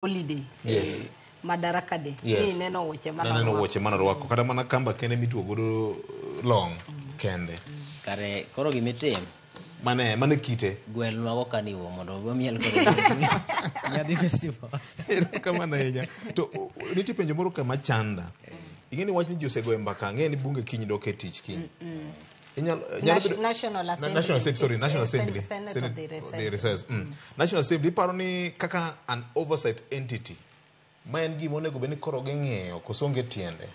Holiday. Madaraka Day. Yes. Ni neno wuoche Naneno manorwako. wuoche manorwako kata mana kamba kende mituo godo long kende. Kare koro gimitim Mane kite. Gwelnwa go kaniwo mondo wamiel kode nyadhi festival. Erokamano ahinya. To nitie penjo moro kama chanda. Ing'e ni wach ni ji osegoyo mbaka, ang'e ni bunge kiny dok e tich kiny. Inyalo National Assembly. National Assembly, sorry, National Assembly. Senate Senate of the of the Recess. Recess. National Assembly iparo ni kaka an oversight entity ma en gima onego bed ni koro ging'iyo koso onge tiende.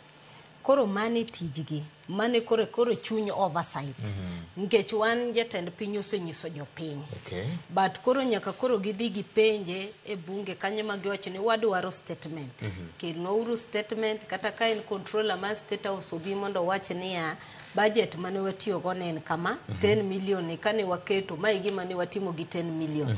Koro mane tijgi, mane koro chuny oversight. Nikech wan jatend piny osenyiso jopiny. But koro nyaka koro gidhi gipenje e bunge kanyo ma giwacho ni wadwaro statement. Kelnwauru statement kata ka en controller mar State House obi mondo owach niya budget mane watiyogo ne en kama, 10 million ni kane waketo, mae e gima ne watimo gi 10 million.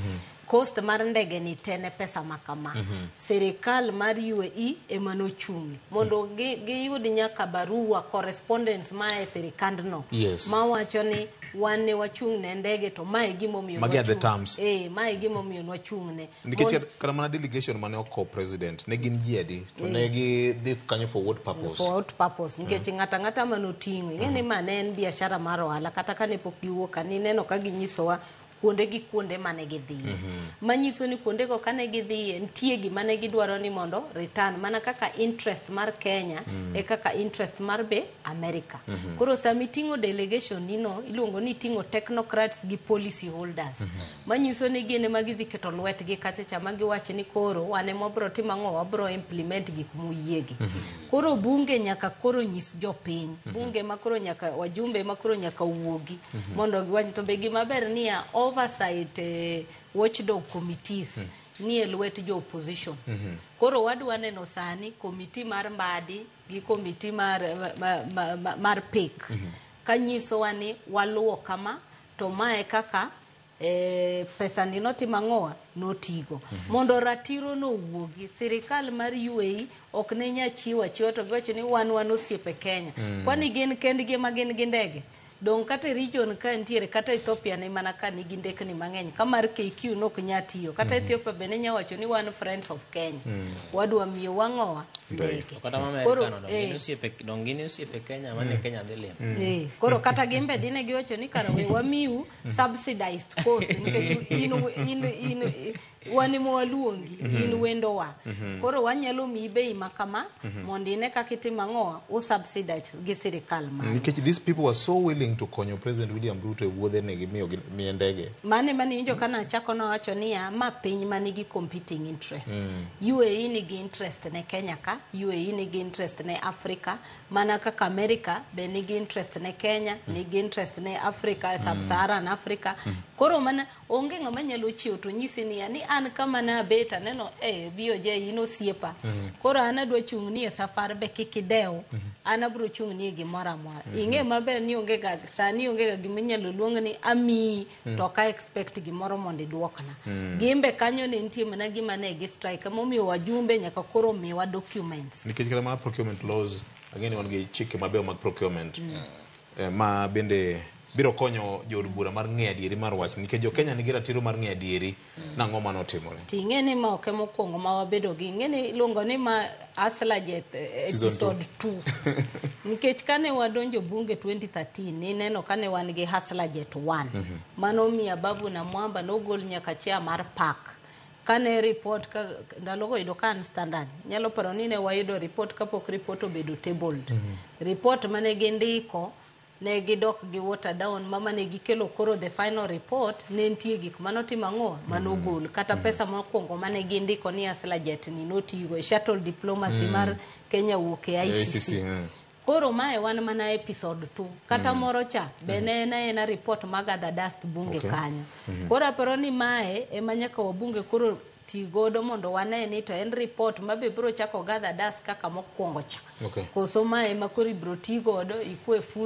Cost mar ndege ni te ne pesa ma kama. Sirikal mar UAE ema nochung'e mondo giyud nyaka barua correspondence ma e sirikandno mawacho ni wan ne wachung' ne ndege to mae e gimomiyo Magi are the nwachung'. terms. Mae e gimomiyo nwachung' ne. Nikech kata mana delegation mane oko president ne gin ji adi to ne gidhi kanyo for what purpose? For what purpose? Nikech ng'ata ng'ata manoting'o, ing'e ni ma ne en biashara mar ohala, kata kane pok giwuok ka nineno ka ginyisowa kuonde gi kuonde mane gidhiye. Manyiso ni kuonde go kane gidhiye, nitie gima ne gidwaro ni mondo return, mana kaka interest mar Kenya e kaka interest mar be America. Koro sama iting'o delegation ni no, iluongo ni iting'o technocrats gi policy holders. Manyiso ni gin ema gidhi keto lwetgi kacha cha ma giwach ni koro wan ema wabro timo ang'o, wabro implement gik moyiegi. Koro bunge nyaka koro nyis jopiny. Bunge ma koro nyaka, wajumbe ma koro nyaka wuogi. Mondo giwach, to be gima ber niya oversight watchdog committees nie lwet jo opposition. Koro wadwa neno sani committee mar Mbadi gi committee mar PEC. Kanyisowa ni waluwo kama to mae kaka pesa ni notimo ang'owa notigo. Mondo ratiro no owuogi, sirikal mar UAE ok ne nya chiwo achiwa to giwacho ni wan osiepe Kenya. Kwani gin kendgi ema gin gi ndege? Dong' kata e region ka nitiere, kata Ethiopia ne mana ka nigi ndekni mang'eny, ka mar KQ nok nya tiyo. Kata Ethiopia be ne nya wacho ni wan friends of Kenya. Wadwa miyo wang'owa ndege. Kata ma Koro, Amerika no dong gin osiepe Kenya mane Kenya dhi limo. Koro kata gin be dine giwacho ni kara we wamiu subsidized cost nikech in wan ema waluongi, in wendowa. Koro wanyalo miyi bei ma kama mondo ine kaka itimo ang'owa, u subsidize gi sirikal mari. Nikech these people were so willing to konyo President William Ruto e wuodhe ne gimiyo miye ndege. Mane mane iwinjo ka nachako nawacho niya, ma piny manigi competing interest. UAE nigi interest ne Kenya ka, UAE nigi interest ne Africa, mana kaka America be nigi interest ne Kenya, nigi interest ne Africa, Sub-Saharan Africa. Koro mana onge ng'ama nyalo chiewo to nyisi niya ni an kama nabet aneno VOJ in osiepa. Koro an adwa chung' ni e safar be kik idew, an abiro chung' ni e gimoro amora. Ing'e maber ni onge ga, sani onge ga gima inyalo luong ni amiyi to ok a expect gimoro mondo iduokna. Gimbe kanyo ne nitie mana gima ne gi strike, emomiyo wajumbe nyaka koro miwa documents. Nikech kata mana procurement laws, ang'e ni wan gi chike mabeyo mag procurement. Ma bende biro konyo jood bura mar ng'eyo adieri mar wach, nikech jo Kenya nigi ratiro mar ng'eyo adieri nang'o mane otimore. Ti ing'e ni ma ok emokwongo ma wabedo gi, ing'e ni iluongo ni ma Hustler Jet Season two. episode 2. Nikech kane wadonjo bunge 2013, nineno kane wan gi Hustler Jet 1. Mano miyo Ababu Namwamba nogol nyaka chair mar PAC. Kane report ka ndalogo yudo ka an Standard, nyalo paro ni ne wayudo report kapok report obedo tabled. Report mane gindiko ne gidok gi water down mama ne gikelo koro the final report ne nitie gik manotimo ang'o manogol kata pesa mokwongo mane gindiko ni Hustler Jet ni notigo e shuttle diplomacy mar Kenya wuok e ICC. ICC. Koro mae wan mana episode 2 kata moro cha be ne en aena report mag gather dust bunge kanyo. Koro aparo ni mae ema nyaka wabunge koro ti godo mondo wane ni to en report ma be biro chako gather dust kaka mokwongo cha. Koso mae ema koro ibiro ti godo ikwe funzo.